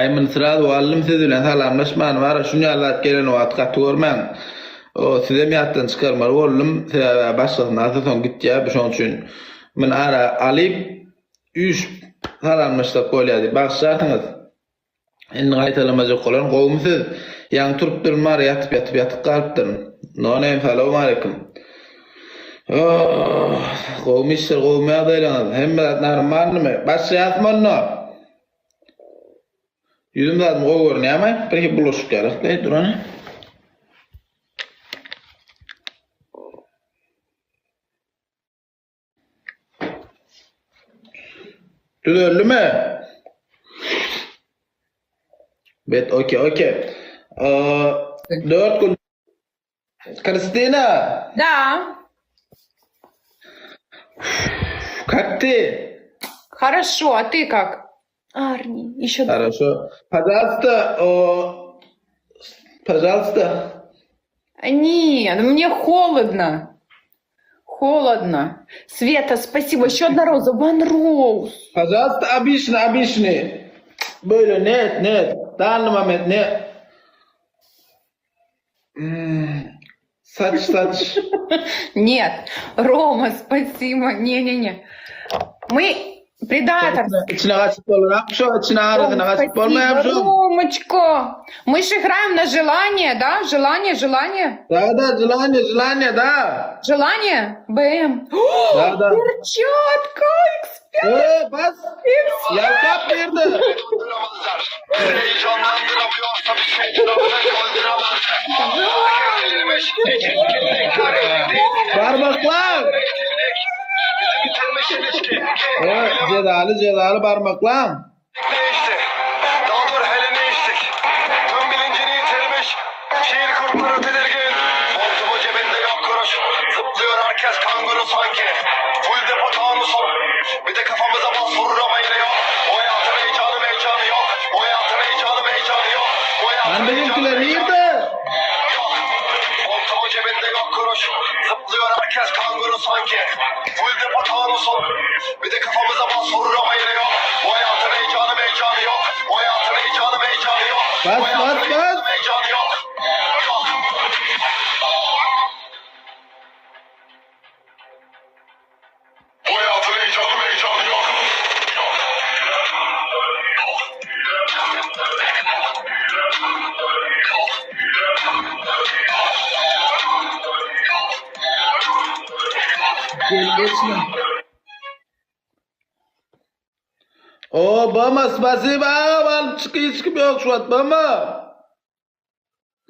Aý muny srazu aldym siz bilen salamlaşman bara şunýaly zat gelen wagty gaty görmäň. O sizem ýatdan çykarmaly boldum sebäbi başgasyny alsa soň gitýä bu şoň üçin muny ara alyp üýşüp salamlaşsak bolýa diýip bagyşlarsyňyz. Indi gaýtalamajak bolaryn gowumy siz? Ýaňy turupdyryn bara ýatyp ýatyp ýatyp galypdyryn. No name salowmaleýkim. Oh gowumy işler gowumy ýagdaýlaryňyz hemme zat normalnymy? Başlaýasmy onda? Ýüzüm zadym gowy görünýärmi? Bir hili bulaşyk ýaly. Dur hany. Düzeldimi? Bet, okey, okey. 4 gün Kristina. Da. Как ты? Хорошо, а ты как? Арни, еще Хорошо. Пожалуйста, о, пожалуйста. Нет, мне холодно. Холодно. Света, спасибо. Еще одна роза. One rose. Пожалуйста, обычный, обычный. Böyle нет, нет. Данный момент нет. Saç saç. Нет, Рома, спасибо. Не-не-не. Мы предатор. Içine gaçyp bolanok şo, içine arasyna gaçyp bolmaýar şo. Ромочка, мы же играем на желание, да? Желание, желание. Да, да, желание, желание, да. Желание? БМ. Да, да. Перчатка, X5. Ee, bas. Ýalkap berdi. Barmaklar. Ee, cezaly cezaly barmaklar. Lan biziňkiler nirde? Bas bas bas. Gel geçme. O bama spasiba agam alyp çyk hiç kim ýok şu wagt bama.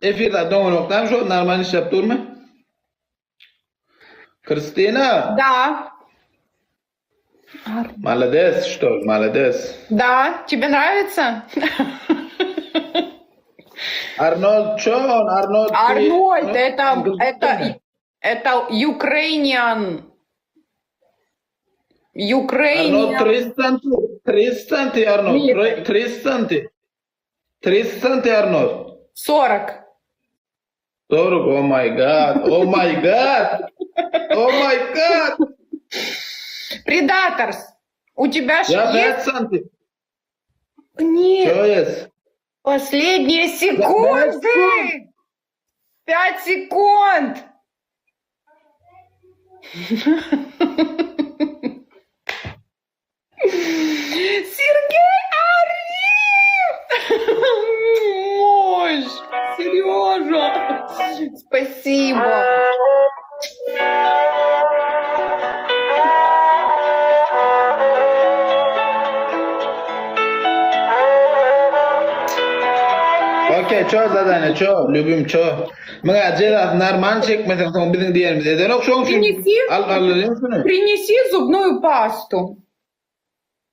Efirde doňanokdam şu normal işläp durmy? Kristina. Da. Malades, что, malades. Da, тебе нравится? Arnold ço on Arnold Arnold это это это Ukrainian Arnold Ukrainian 3 santi 3 santi Arnold 3 santi 3 santi Arnold 40. 40 oh my god oh my god oh my god Predators. У тебя ж Ya есть? 5 santi Нет. Ço yes Последние секунды. 5 секунд. Сергей Арьев! Мощь! Сережа! Спасибо! Okey ço zadание ço lübüm ço. Muňa jezasyny normal çekmeseň soň biziň diýenimizi edenok şoň üçin. Принеси. Al aldyryň şuny. Принеси зубную пасту.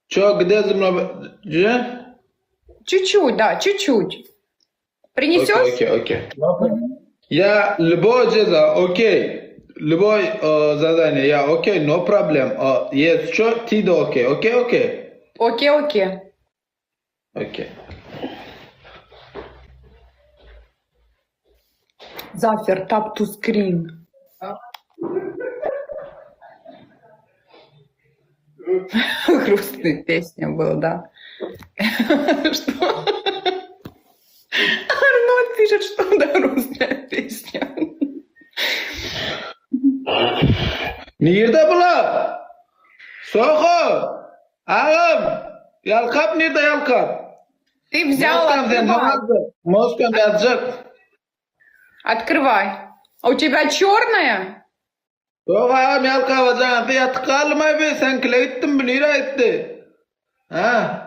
Ço gde zubna je? Чуть-чуть, да, чуть-чуть. Принесешь? Okey okey okey. Ya любой ceza okey. Любой zadание ya okey no problem. Yes ço ti de okey okey okey. Okey okey. Okey. Zafer tap to screen. Грустная песня была, да. Что? пишут, что да, грустная песня. Nirde bular? Soho! Agam! Ýalkap nirde Ýalkap? Ты взял, Moskam sen открывай. Moskam ýazjak. Открывай. А у тебя черная? Ýok agam Ýalkaba janasy ýatyk galdymaý be, seňkile gitdim bu nirä gitdi? Hä?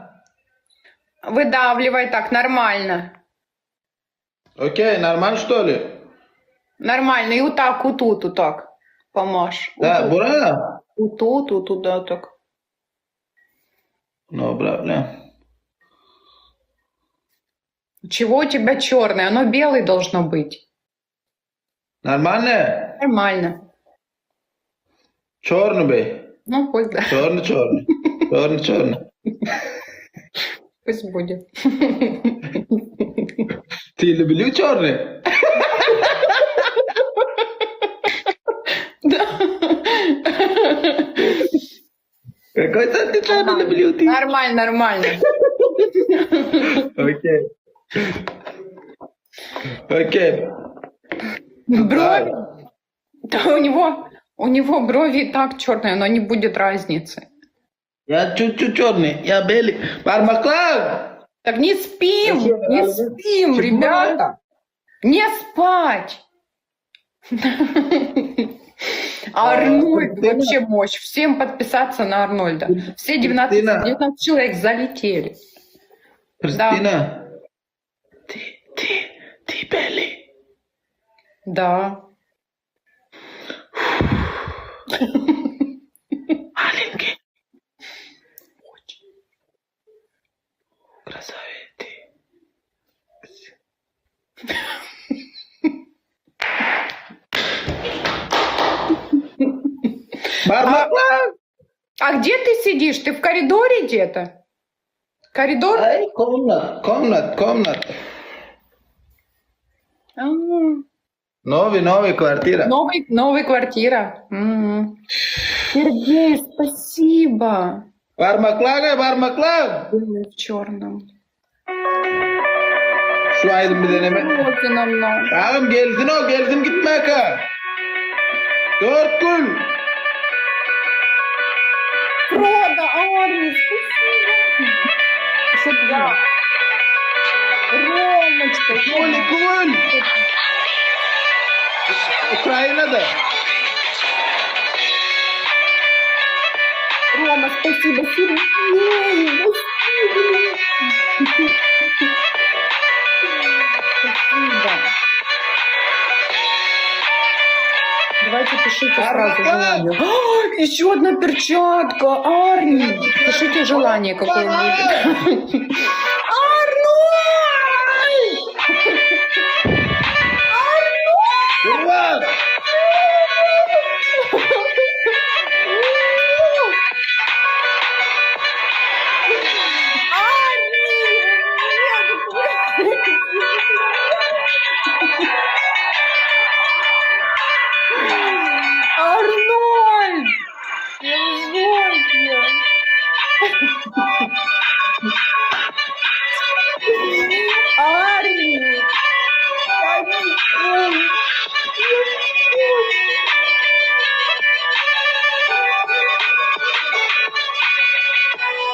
Выдавливай так, нормально. Okey, normal что ли? Нормально. И вот так, вот тут, вот так. Помажь. Вот Да, тут, bura. вот тут, вот туда, так. No problem. Чего у тебя черное? Оно белый должно быть. Normalny? Нормально. Çorny bey. Ну, пусть, да. Çorny çorny. Çorny çorny. Пусть будет. Ты люблю çorny? Да. Какой ты çorny люблю ты? Нормально, нормально. Okey. Okey. Брови. Да у него, у него брови и так черные, но не будет разницы. Я чуть-чуть черный, я белый. Barmaklar! Так не спим, не спим, Чего? ребята. Не спать. Арнольд Кристина. вообще мощь. Всем подписаться на Арнольда. Все 19, Кристина. 19 человек залетели. Kristina. Ты, ты, ты белый. Да. Маленький. Очень. Красавец ты. Barmaklar! А где ты сидишь? Ты в коридоре где-то? Коридор? Ay, комнат, комнат, комнат. А, Новый, новый квартира. Новый, новая квартира. М. Сергей, спасибо. Barmaklar, barmaklar. Белый в черном. Şu aýdym bir deneme. Вот и нам на. Agam gelsin o, gelsin gitmeka. Dört gül. Прода, Арми, спасибо. Что я? Ромочка, Gül, gül. Ukrayna'da. Рома, спасибо, Сергей, спасибо. Спасибо. Давайте пишите сразу желание. А, еще одна перчатка, Арни. Пишите желание какое будет. Арнольд! Kurban. Арнольд! Я в шоке! Арни!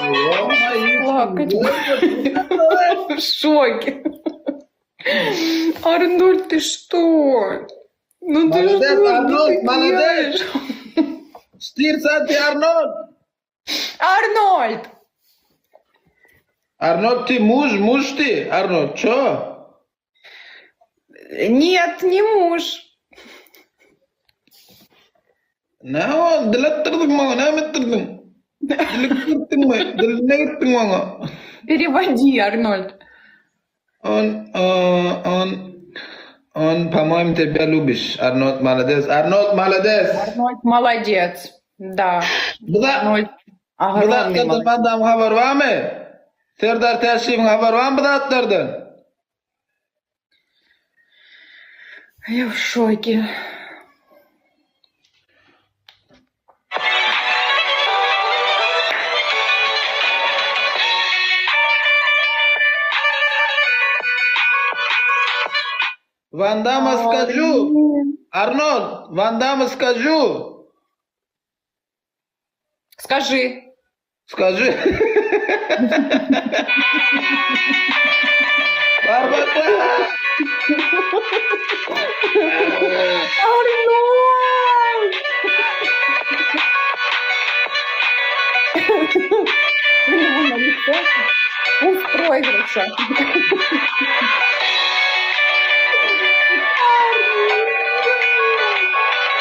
Ой, я в шоке! Плакать. В шоке. Арнольд, ты что? Ну ты Молодец, что? Арнольд, Ну ты молодец. делаешь? Stir santi Arnold. Арнольд! Arnold ты муж, муж ты. Arnold, чё? Нет, не муж. Ne o? Dil atdyrdyň maňa, näme etdirdiň? Dil gitdiňmi? Diline gitdiň maňa. Переводи, Арнольд. Он, э, он, он, по-моему, тебя любишь. Арнольд молодец. Арнольд молодец. Арнольд молодец. Да. Bu da, Арнольд bu огромный zatlardan молодец. madam habar barmy? Serdar Täşiýewiň habary barmy bu zatlardan? Я в шоке. Van Damme skaju. Arnold, Van Damme skaju. Скажи. Skaju. Barmaklar. Arnold! У него на лице вкус проигрыша.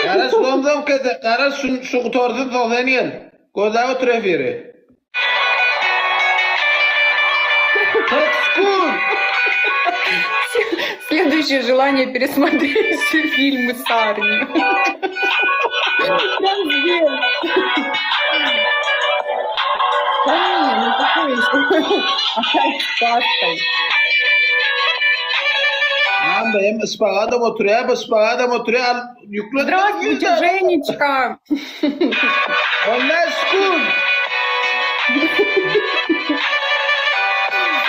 Garaş zomzom kese, garaş şu, şu gutarsyn soň sen gel. Gözläp otur efiri. 40 sekund. Следующее желание пересмотреть все фильмы с Арни. Прям здесь. Да не, ну какой еще? Опять с пастой. Anda hem ıspagadam oturýar, bu ıspagadam oturýar. Al, ýükle. Здравствуйте, Женечка. 15 sekund.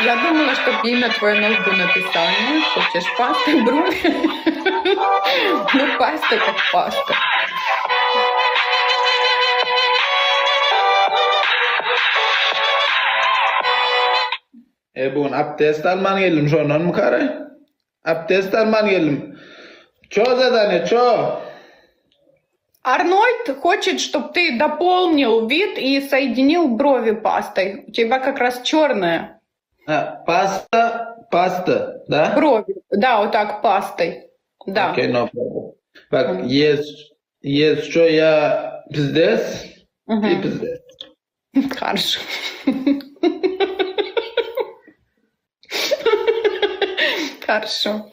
Я думала, что имя твое на лбу написал. Ну, хочешь пасты, брови? Ну, паста как паста. E bu gün abdest alman geldim şondan mı kare? Abdest alman geldim. Ço zadane ço. Арнольд хочет, чтобы ты дополнил вид и соединил брови пастой. У тебя как раз черная. Ha, pasta, pasta, da? Брови. Да, вот так пастой. Да. Okay, no problem. Bak, yes, yes, ço ya pizdes, Мгм. ti pizdes. Хорошо. Хорошо.